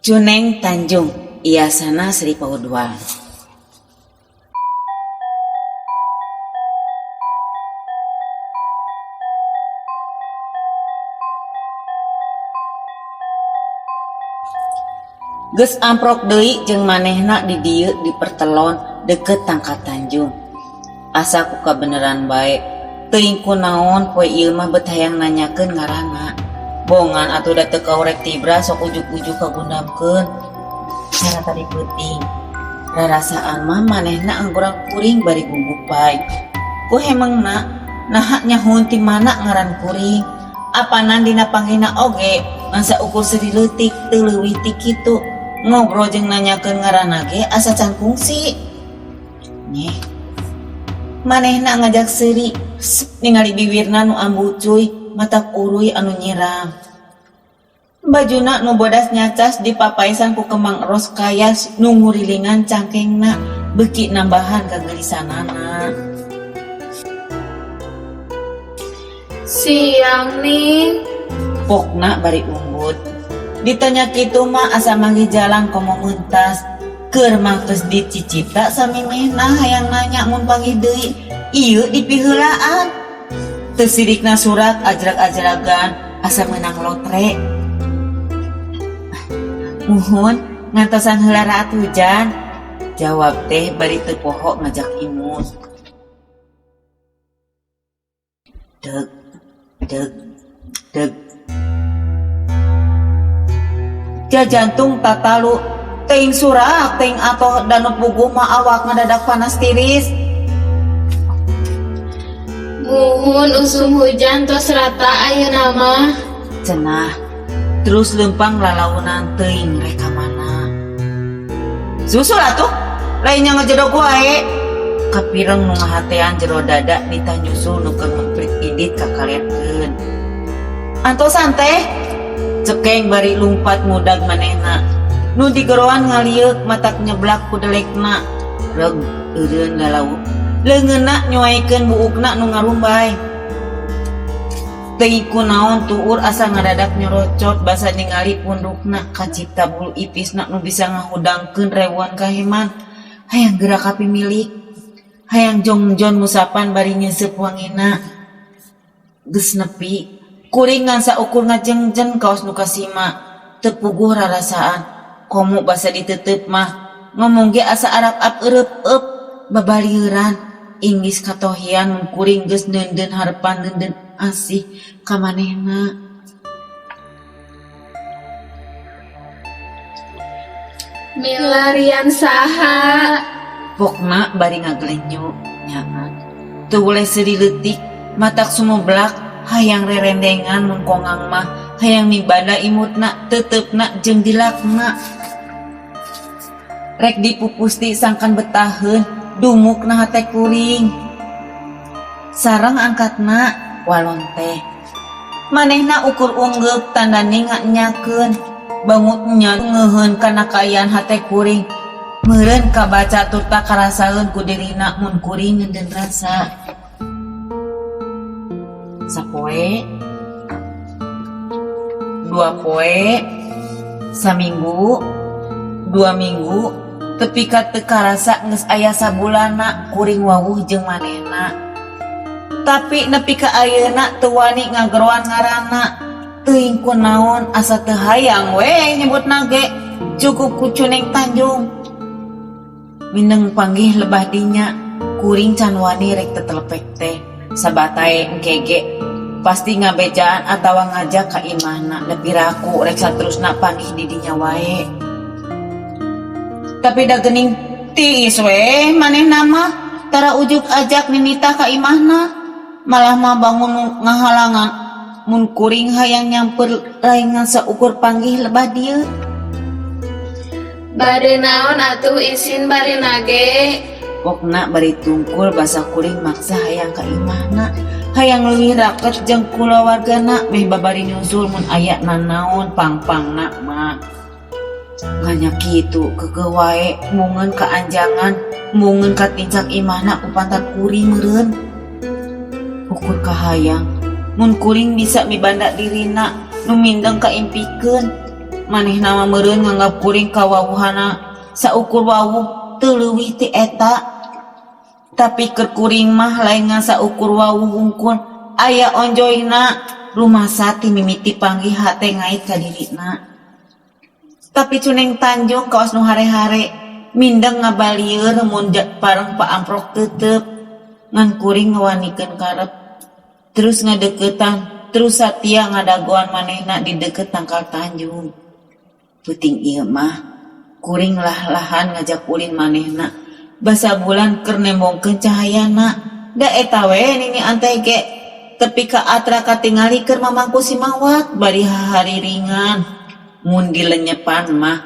Cuneng Tanjung, Iasana Sri Paudwal. Geus amprok deui jeung manehna di dieu di pertelon deukeut Tangkal Tanjung. Asa ku kabeneran bae, teuing kunaon poe ieu mah bet hayang nanyakeun ngaranna. Bongan atuh da teu kaurek tibra sok ujug-ujug kagundamkeun. Cara tadi peuting, rarasaan mah manehna anggurang kuring bari gugupay. Ku hemengna, naha nyahueun ti mana ngaran kuring. Apanan dina panggihna oge ngan saukur seuri leutik teu leuwih ti kitu. Ngobrol jeung nanyakeun ngaranna ge asa can kungsi. Nyeh. Manehna ngajak seuri, resep ningali biwirna nu ambucuy, matak uruy anu nyiram. Bajuna nu bodas nyacas dipapaesan ku kembang ros kayas nu ngurilingan cangkengna beuki nambahan kageulisanana. Siang ning. Pokna bari umbut. Ditanya kitu mah asa manggih jalan komo mentas. Keur mah geus dicicipta samimehna hayang nanya mun panggih deui ieu dipiheulaan. Teu sirikna surat ajrag-ajragan asa meunang lotre. Muhun ngantosan heula raat hujan. Jawab teh bari teu poho ngajak imut. Deg deg deg. Jajantung tatalu teuing surak teuing atoh da nu puguh mah awak ngadadak panas tiris. Muhun usum hujan tos rata ayeuna mah. Cenah terus leumpang lalaunan teuing rek ka mana. Susul atuh lainnya ngejedog wae. Kapireng nu ngahatean jero dada nitah nyusul nu keur ngemprit indit ka kaletkeun. Antosan teh cekeng bari lumpat ngudag manehna. Nu digeroan ngalieuk matak nyeblak ku delekna. Reg eureun lalawu. Leungeunna nyuaikeun buukna nu ngarumbay. Teuing kunaon tuur asa ngadadak nyorocot basa ningali pundukna kacipta bulu ipisna nu bisa ngahudangkeun rewon kaheman. Hayang geura ka pimilik. Hayang jongjon ngusapan bari nyeuseup wangina. Geus nepi, kuring ngan saukur ngajengjen kaos nu kasima. Teu puguh rarasaan, komo basa diteuteup mah. Ngomong ge asa arap-ap eureup-eup, babalieuran. Inggis katohian mun kuring geus neundeun harepan neundeun asih ka manehna. Milarian saha? Pokna bari ngagelenyo nyaan. Teu boleh seuri leutik, matak sumeblak, hayang rerendengan mun kongang mah, hayang mibanda imutna, teuteupna jeung dilakna. Rek dipupusti sangkan betaheun, dumukna hate kuring. Sareng angkatna walon teh. Manehna ukur unggeuk tandani nganyakeun. Bangut nya ngeuheun kana kaayaan hate kuring. Meureun kabaca turta karasaeun ku dirina mun kuring ngeundeun rasa. Sapoe, dua poe, saminggu, dua minggu, tepi ka teu karasa geus aya sabulanna kuring wawuh jeung manehna. Tapi nepi ka ayeuna teu wani ngageroan ngaranna. Teuing kunaon asa teu hayang we nyebutna ge, cukup ku Cuneng Tanjung. Mindeng panggih lebah dinya, kuring can wani rek tetelepek teh. Sabatae engke ge pasti ngabejaan atawa ngajak ka imahna nepi raku rek saterusna panggih di dinya wae. Tapi da geuning tiis we manehna mah tara ujug ajak ninitah ka imahna. Malah mah bangun ngahalangan mun kuring hayang nyamper lain ngan saukur panggih lebah dieu. Bade naon atuh isin bari nage? Pokna bari tungkul basa kuring maksa hayang ka imahna. Hayang leuwih raket jeung kulawargana meh babari nyusul mun aya nanaon pang-pangna mah. Nganya kitu keukeuh wae mungeun ka anjangan mungeun ka tincak imahna ku pantat kuring meureun. Ukur kahayang mun kuring bisa mibanda dirina nu mindeng kaimpikeun. Manehna mah meureun nganggap kuring kawawuhana saukur wawuh teu leuwih ti eta. Tapi keur kuring mah lain ngan saukur wawuh hungkul, aya onjoyna rumasa ti mimiti panggih hate ngait ka dirina. Tapi Cuneng Tanjung kawas nu hare-hare, mindeng ngabalieur mun pareng paamprok teuteub. Ngan kuring ngawanikeun karep. Terus ngadeuketan, terus satia ngadagoan manehna di deukeut tangkal tanjung. Peuting ieu mah, kuring lah-lahan ngajak ulin manehna basa bulan keur nembongkeun cahayana. Da eta we ninian teh ge tepi ka atra katingali keur mamangku si Mawat bari hahariringan. Mun dilenyepan mah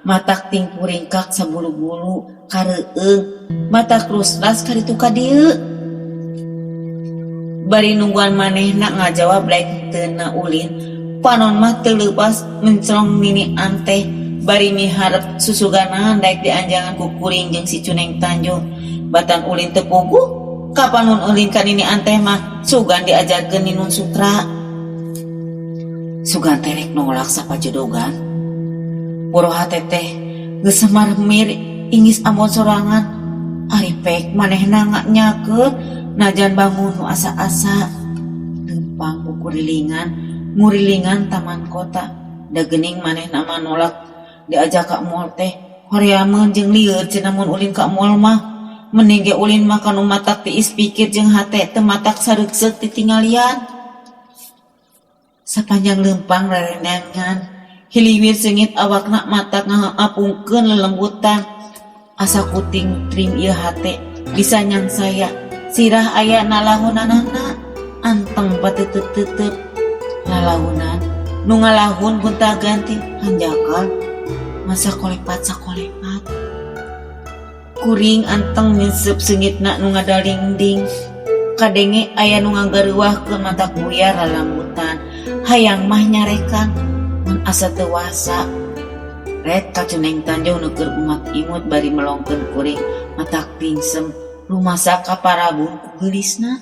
matak tingpuringkak sabulu-bulu kareueung, matak rusras kaditu ka dieu. Bari nungguan manehna ngajawab daek henteuna ulin, panon mah teu leupas mencrong ninian teh bari miharep susuganan daek dianjangan ku kuring jeung si Cuneng Tanjung. Batan ulin teu puguh, kapan mun ulin ka ninian teh mah sugan diajarkeun ninun sutra. Sugan teh rek nolak sapajodogan. Puro hate teh geus marmir ingis ambon sorangan. Ari pek manehna nyakeun najan bangun nu asa-asa. Leumpang kukurilingan, ngurilingan taman kota. Da geuning manehna mah nolak diajak ka mall teh. Horeameun jeung lieur cenah mun ulin ka mall mah. Mending ge ulin mah ka nu matak tiis pikir jeung hate teu matak sareukseuk titinggalian. Sapanjang leumpang rerencangan, hiliwir seungit awakna matak ngapungkeun lelembutan. Asa kuting trim ieu hate bisa nyangsaya sirah aya nalahunanana anteng pateuteut-teuteut. Lalahunan nu ngalahun gonta-ganti hanjakal masa kolepat sakolepat. Kuring anteng nyeuseup seungitna nu ngadalingding. Kadenge aya nu ngagareuwahkeun matak buyar lalambutan. Hayang mah nyarekan mun asa teu wasa. Ret ka Cuneng Tanjung nu keur umat-imut bari melongkeun kuring matak pingsem rumasa ka parabun ku geulisna.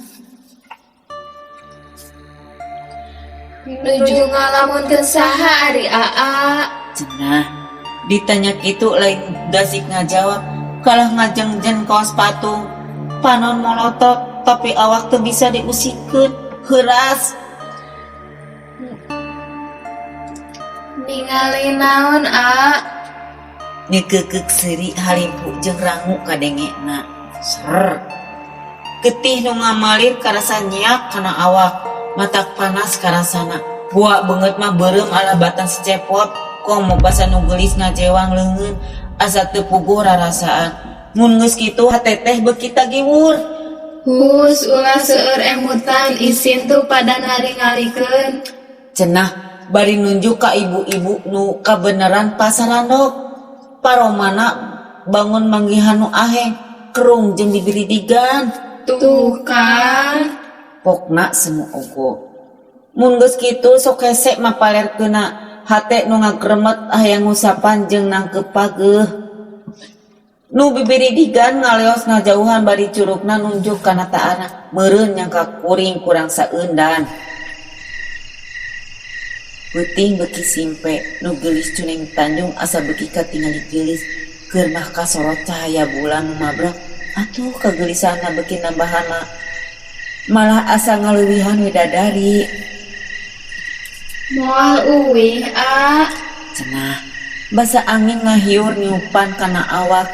Nuju ngalamunkeun saha ari Aa? Cenah ditanya kitu lain gasik ngajawab kalah ngajengjen kaos patung. Panon molotot tapi awak teu bisa diusikeun heuras. Ningali naon A? Nyekeukek seuri halimpu jeung rangu kadengena. Serr. Getih nu ngamalir karasa nyiak kana awak, matak panas karasana. Buak beungeut mah beureum alah batan si Cepot, komo basa nu geulis ngajewang leungeun, asa teu puguh rarasaan. Mun geus kitu hate teh beuki tagiwur. Hus ulah seueur emutan isin tuh pada naringalikeun. Cenah bari nunjuk ka ibu-ibu nu kabeneran pasarandog. Paromana bangun manggihan nu aheng, kerung jeung dibiridigan. Tuh kan. Pokna semu ogo. Mun geus kitu sok hese mapalerkeunna hate nu ngagremet hayang ngusapan jeung nangkeup pageuh. Nu bibiridigan ngaleos ngajauhan bari curugna nunjuk kana taana, meureun nyangka kuring kurang saeundan. Peuting beuki simpe, nu geulis Cuneng Tanjung asa beuki katingali geulis, keur mah kasorot cahaya bulan nu mabrak, atuh kageulisanna beuki nambahan malah asa ngaleuwihan widadari. Moal uwih A. Cenah, basa angin ngahiur niupan kana awak,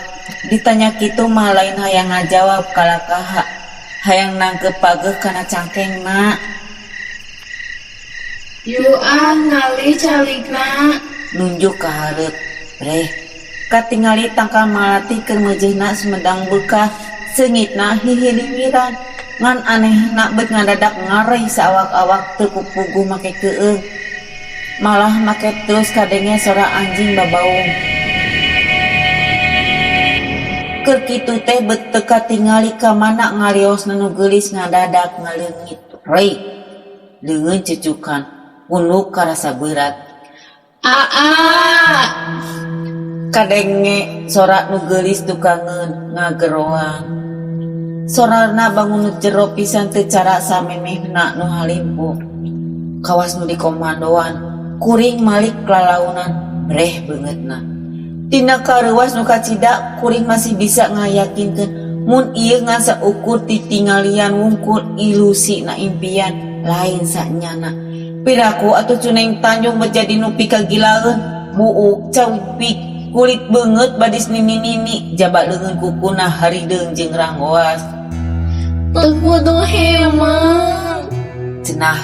ditanya kitu mah lain hayang ngajawab kalakaha, hayang nangkeup pageuh kana cangkengna. Yu ah ngalih calikna. Nunjuk ka hareup, breh. Katingali tangkal malati keur meujeuna Sumedang beukah, seungitna hihiliwiran. Ngan anehna beut ngadadak ngareuy saawak-awak teu puguh make keueung. Malah make terus kadenge sora anjing babaung. Keur kitu teh beut teu katingali ka mana ngaliosna nu geulis ngadadak ngaleungit. Reuy. Leungeun cucukan, punuk karasa beurat. Aa. Kadenge sora nu geulis tukangeun ngageroan. Sorana bangun nu jero pisan teu cara samemehna nu halimpu. Kawas nu dikomandoan, kuring malik lalaunan. Breh beungeutna. Tina kareuwas nu kacida kuring masih bisa ngayakinkeun mun ieu ngan saukur titingalian wungkul, ilusi na impian, lain sanyana. Piraku atuh Cuneng Tanjung bet jadi nu pikagilaeun? Buuk cawipik, kulit beungeut badis nini-nini, jaba leungeun kukuna harideung jeung ranggoas. Teu kudu hemang. Cenah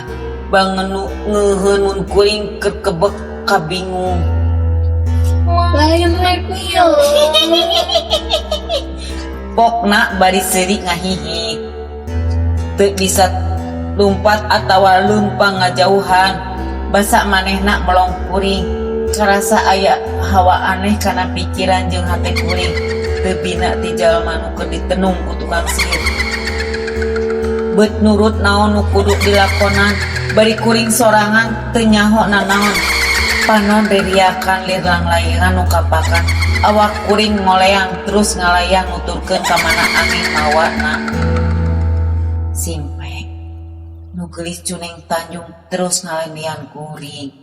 bangenu ngeuheun mun kuring keur kebek kabingung. Lain rek milu. Pokna bari seuri ngahihik. Teu bisa lumpat atawa leumpang ngajauhan. Basa manehna melong kuring. Karasa aya hawa aneh kana pikiran jeung hate kuring. Teu bina ti jalma nu keur ditenung ku tukang sihir. Bet nurut naon nu kudu dilakonan, bari kuring sorangan teu nyaho nanaon. Panon ririakan, lir langlayangan nu kapakan. Awak kuring ngoleang terus ngalayang nuturkeun ka mana angin mawana. Simpek. Nu geulis Cuneng Tanjung terus ngalendian kuring.